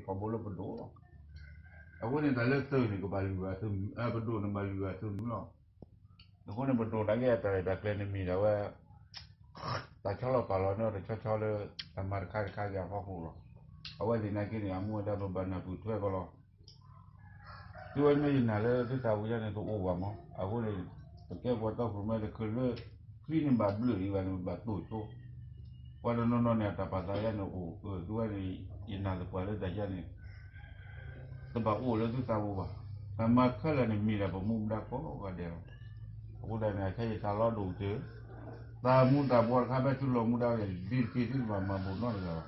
ထီဘိလၢပဒိၣ်လီၤ. အဃိန့ၣ် တၢ်လၢသုးန့ၣ် ကဘၣ်လုၢ်ဂၤသုးမုၢ်, ပဒိၣ်န့ၣ်ဘၣ်လုၢ်ဂၤသုးမုၢ်လီၤ. အဃိန့ၣ် ပဒိၣ်နာ်က့အတၢ်ရဲၣ်တၢ်ကျဲၤန့ၣ်မ့ၢ်ဒၣ်ဝဲ တၢ်ဆီလီၤပာ်လီၤန့ၢ်တဆီဆီလၢ တၢ်မၤတခါတခါက့ၤအဖီခိၣ်လီၤ. အဝဲသ့ၣ်နာ်က့န့ၣ် အမူအဒါပဘၣ်နၢ်ပၢၢ်ထွဲကီးလီၤ. သုဝဲမ့ၢ်ယနာ်လၢသုသးပူၤယါန့ၣ် တအိၣ်ဘၣ်မး. အဃိန့ၣ် ပကဲပှၤတီခိၣ်ရိၣ်မဲတချုးလၢ ချံန့ၣ်ဘၣ်ဘျုးဒံးဘၣ်န့ၣ် ဘၣ်တိၢ်ဆိ ပှၤတနီၤနီၤန့ၣ် အတၢ်ပာ်သးယါန့ၣ်အိၣ်, သုဝဲန့ၣ် ယနာ်သပှၢ်လၢတၢ်ယါန့ၣ် တဘၣ်အိၣ်လၢသုသးပူၤဘၣ်. တၢ်မၤခဲလၢာ်န့ၣ်မ့ၢ်ဒၣ်ပမူပဒါကိးဂၤဒဲးလီၤ. အဃိသတးန့ၣ် အခဲအံၤတၢ်လီၢ်ဒိၣ်ကတၢၢ်, သးမူတၢ်ဘှီတခါဖဲသုလီၤမူဒါန့ၣ် ဒ်တက့ၢ်သုတဘၣ်မၤဘူးနီတဂၤဘၣ်.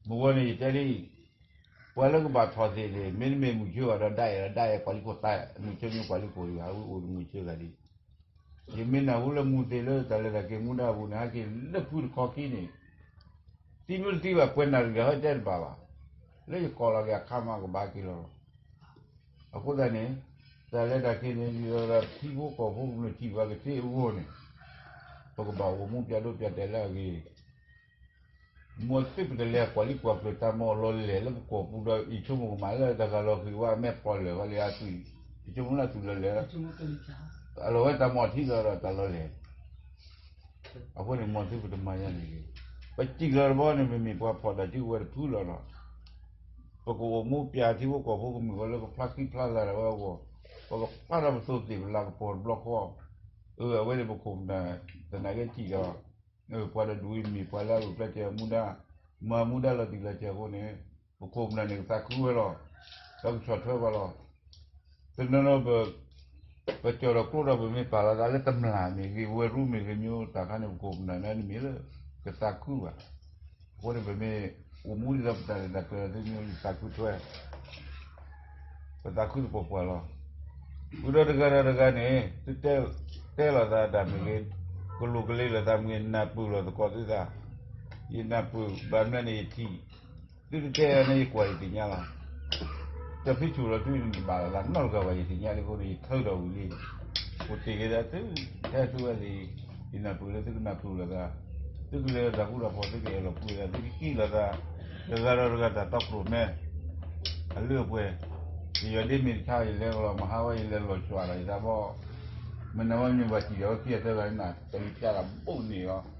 မ့ၢ်ဝဲန့ၣ်ယတဲလံ, ပှၤလၢကဘၣ်ထီၣ်သ့ၣ်န့ၣ် မ့တမ့ၢ်မုၢ်ဆ့ၣ်ဘၣ်ဒီး ဒၣ်အဲၣ်ဒီးဒၣ်အဲၣ်ပှၤလံခိၣ်သး, မုၢ်ဆ့ၣ်မ့ၢ်ပှၤလံခိၣ်တဂၤ ဝဲအိၣ်မုၢ်ဆ့ၣ်ဂၤဒ် ယမ့ၢ်နၢ်ဟူလၢမူသ့ၣ်လၢတၢ်လဲၤတၢ်က့ၤမူဒါအပူၤန့ၣ် ဟဲက့ၤလၢဖုတခီခံန့ၣ် သံမ့ၢ်တသံဘၣ် ပှဲၤနၣ်ရံၣ်ဒီးဟဲတဲတဘၣ်ဘၣ်. လၢယကိးလီၤက့ၤအခါမးကဘၣ်က့ၤလီၤလီၤ. အဃိသတးန့ၣ် တၢ်လဲၤတၢ်က့ၤန့ၣ် ဒ်သိးဒီးထံဖိကီၢ်ဖိကမျၢၢ်ထံၣ်ဘၣ်ကသ့အဂီၢ်န့ၣ် ပကဘၣ်အိၣ်မူပၠးဒိပၠးတဲာ်လၢအဂ့ၤ မ်သုပတလဲၤကွၢ်လံကွၢ်ကျၢၤတၢ်မၤအီၣ်လီၤလဲၢ်လၢပကီၢ်ပူၤဒီး ယဆိကမိၣ်ကမၣ်လၢတဂၤလီၤဃံၤဝဲအမဲာ်ဖျိးလၢာ်ဝဲလၢအသွံၣ်, ယဆိကမိၣ်လၢအသွံၣ်လီၤလဲၢ်လီၤ, အလီၤဝဲတၢ်မၤအီၣ်ထံဒီးတၢ်လီၤလဲၢ်. အဃိန့ၣ် မ်သုပတမၤယါန့ၣ်ဂ့ၤ, ပစံၣ်လီၤတဘျီန့ၣ် မ့မ့ၢ်ပှၤဖီၣ်တၢ်စုကဝဲၤတဖုလီၤလီၤ. ပကအိၣ်မူပၠးထံဖိကီၢ်ဖိကမုာ်ဃီလၢကဖျါဃံဖျါလၤဒၣ်ဝဲအဂီၢ်, ပကပာ်ထီၣ်ပသိးသ့ၣ်ပလၤကပီၤတဘျီဃီ, အဝဲန့ၣ်ပခိၣ်ပနၢ် သနာ်က့စံၣ်လီၤ ပှၤတဒူၣ်အံၤမ့ၢ်ပှၤလၢအဂုာ်ကျဲးစၢးမူဒါ, မၤမူဒါလီၤတံၢ်လီၤဆဲးအဃိန့ၣ် ပခိၣ်ပနၢ်န့ၣ် ကသးခုဝဲလီၤ, ဒီးကဆီၣ်ထွဲပှၤလီၤ. တနီၤနီၤ ပကၠီၣ်ဒီးကျိဒီး ပမ့ၢ်ပာ်လီၤသးလၢတမျၢ်မ့ၢ်ဂ့ၤ ဝဲရူမ့ၢ်ဂ့ၤ မ့ၢ်တၢ်ခါန့ၣ် ပခိၣ်ပနၢ်န့ၣ် တမ့ၢ်လၢကသးခုဘၣ်. အဃိန့ၣ် ပမ့ၢ်အိၣ်မူဒ်သိးပတၢ်ရဲၣ်တၢ်ကျဲၤလီၤ သုမ့ၢ်ယသးခုထွဲ ပသးခုသပှၢ်ပှၢ်လီၤ. ဃုာ်ဒီးတဂၤဒီးတဂၤန့ၣ် သုတဲလီၤသးတၢ်မ့ၢ်ဂ့ၤ, ကလိာ်ကလ့လိာ်သးမ့ၢ်ဂ့ၤ နၢ်ပၢၢ်လိာ်သကိးသုသး, ယနၢ်ပၢၢ်ဘၣ်မနုၤန့ၣ်ယထံၣ်, သုတတဲန့ၣ်ယကွၢ်ယသ့ၣ်ညါလီၤ. တၢ်ဖံးဆူၣ်လီၤထူန့ၣ်တဘၣ်လီၤသးနီတဂၤဘၣ် ယသ့ၣ်ညါလံအဃိန့ၣ် ယထၢဒီးဝံၤလံ. အိၣ်တ့ၢ်က့ၤသးသု, ဟဲသုဝဲသ့ၣ်, ယနၢ်ပၢၢ်လၢသုကနၢ်ပၢၢ်လိာ်သး, သုကလဲၤလၢတၢ်ဃူတၢ်ဖိး သုကအဲၣ်လီၤကွံလိာ်သး သုကဟံးလိာ်သး, တဂၤဒီးတဂၤတၢ်တီခိၣ်ရိၣ်မဲ အလုၢ်အပှ့ၤ, ယယီၤဒ့မ့ၢ်တဆါ ယလဲၤလီၤမဟါဝဲ ယလဲၤလီၤဆှးလီၤ ယသးဘီ, မနုၤဝဲမ့ၢ်ဘၣ်စံၣ်ဒီးဝဲခံဂၤသၢဂၤန့ၣ် တၢ်လံၤပျၢ်တၢ်ဘိၣ်န့ၣ်လီၤ.